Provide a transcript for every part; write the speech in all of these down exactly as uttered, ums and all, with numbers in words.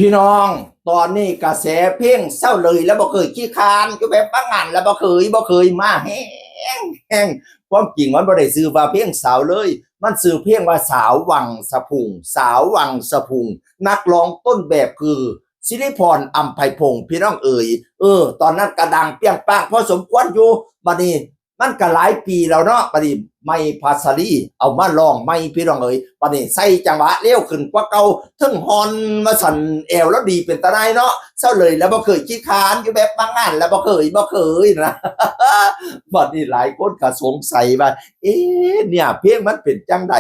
พี่น้อง ตอนนี้กระแสเพลงเซาเลยแล้วบ่เคยขี้คร้าน อยู่แบบว่างงานแล้วบ่เคย บ่เคยมาแฮงแฮง ความจริงมันบ่ได้ชื่อว่าเพลงเซาเลย มันชื่อเพลงว่าสาววังสะพุง สาววังสะพุง นักร้องต้นแบบคือ ศิริพร อำไพพงษ์ พี่น้องเอ๋ย เออ ตอนนั้นกระดังเปรี้ยงป้างพอสมควรอยู่ บัดนี้ มันก็หลายปีแล้วเนาะ บัดนี้ ใหม่พัชรี เอามาร้องใหม่ พี่น้องเอ๋ย บัดนี้ใส่จังหวะเร็วขึ้นกว่าเก่า เทิงฮอนมาสั่น แอวแล้วดีเป็นตาหน่ายเนาะ เซาเลยแล้วบ่เคยขี้คร้าน อยู่แบบว่างงานแล้วบ่เคย บ่เคยนะ บัดนี้หลายคนก็สงสัยว่า เอ๊ะ เนี่ย เพลงมันเป็นจังใด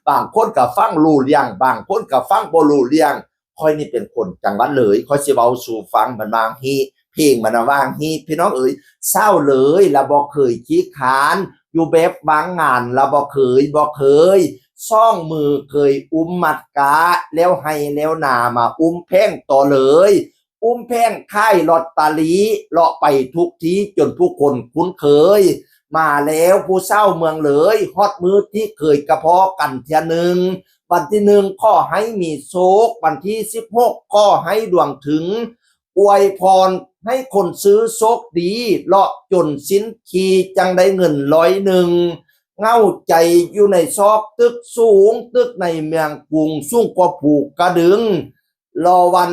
บางคนก็ฟังรู้เรื่อง บางคนก็ฟังบ่รู้เรื่อง ข้อยนี่เป็นคนจังหวัดเลย ข้อยสิเว้าสู่ฟัง มันว่างี้ เพลงมันว่างี้ พี่น้องเอ๋ย เซาเลยแล้วบ่เคยขี้คร้าน อยู่แบบว่างงานแล้วบ่เคย บ่เคย สองมือเคยอุ้มมัดกา แล้วไฮ่แล้วนามาอุ้มแผงต่อเลย อุ้มแผงขายลอตเตอรี่ เลาะไปทุกที่จนผู้คนคุ้นเคย มาแล้วผู้เซาเมืองเลย ฮอดมื้อที่เคยกะพ้อกันเทื่อหนึ่ง วันที่หนึ่งขอให้มีโชค วันที่สิบหกขอให้ดวงถึง อวยพรให้คนซื้อโชคดี เลาะจนสิ้นขีดจั่งได้เงินร้อยหนึ่ง เหงาใจอยู่ในซอกตึกสูง ตึกในเมืองกรุงสูงกว่าภูกระดึง รอวัน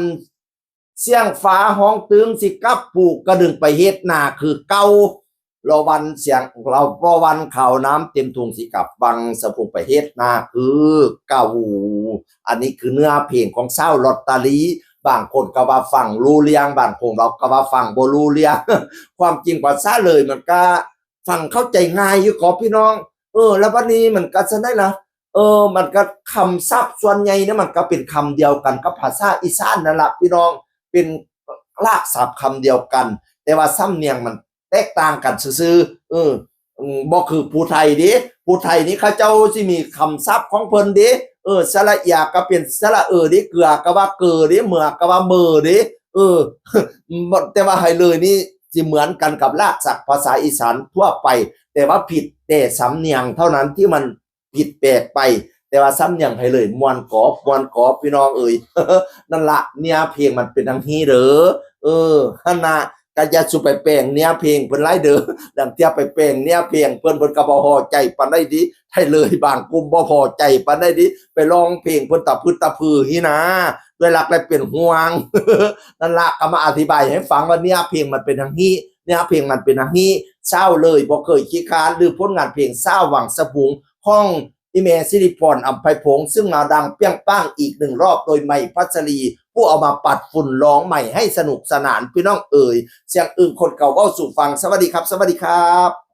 เสียงฟ้าฮ้องตึง สิกลับภูกระดึงไปเฮ็ดนาคือเก่า รอวันเสียง รอวันข้าวน้ำเต็มถุง สิกลับวังสะพุงไปเฮ็ดนาคือเก่า อันนี้คือเนื้อเพลงของเซาลอตเตอรี่ บางคนก็ว่าฟังรู้เรื่อง บางคนเราก็ว่าฟังบ่รู้เรื่อง ความจริงภาษาเลยมันก็ฟังเข้าใจง่ายอยู่ก็พี่น้อง เออ แล้วบัดนี้มันก็จะได้ละ เออ มันก็คำศัพท์ส่วนใหญ่เนี่ยมันก็เป็นคำเดียวกันกับภาษาอีสานนั่นละพี่น้อง เป็นรากศัพท์คำเดียวกัน แต่ว่าสำเนียงมันแตกต่างกันซื่อๆ เออ อืม บ่คือผู้ไทยเด้ ผู้ไทยนี่เขาเจ้าสิมีคำศัพท์ของเพิ่นเด้ เออ สระเอียก็เป็นสระเออเด้ เกือก็ว่าเกอเด้ เมือก็ว่าเมอเด้ เออ บ่ แต่ว่าไฮเลยนี่สิเหมือนกันกับรากศัพท์ภาษาอีสานทั่วไป แต่ว่าผิดแต่สำเนียงเท่านั้นที่มันผิดแปลกไป แต่ว่าสำเนียงไฮเลยม่วนกอบ ม่วนกอบพี่น้องเอ๋ย นั่นละ เนื้อเพลงมันเป็นดังนี้เด้อ เออ หั่นนะ ก็อย่าสู่ไปแปลงเนื้อเพลงเพิ่นหลายเด้อ ดังเที่ยไปแปลงเนื้อเพลงเพิ่น เพิ่นก็บ่พอใจปานใดเด้ ไทยเลยบางกลุ่มบ่พอใจปานใดเด้ ไปร้องเพลงเพิ่นตะพึดตะพือนี่นะ ด้วยหลักและเป็นห่วง นั่นละ ก็มาอธิบายให้ฟังว่าเนื้อเพลงมันเป็นดังนี้ เนื้อเพลงมันเป็นดังนี้ เซาเลยบ่เคยขี้คร้าน หรือผลงานเพลงสาววังสะพุงของ อีแม่สิริพร อำไพพงษ์ ซึ่งมาดังเปรี้ยงป้างอีกหนึ่งรอบโดยใหม่พัชรี ผู้เอามาปัดฝุ่นร้องใหม่ให้สนุกสนานพี่น้องเอ๋ย เสียงอึ่งคนเก่าเว้าสู่ฟัง สวัสดีครับ สวัสดีครับ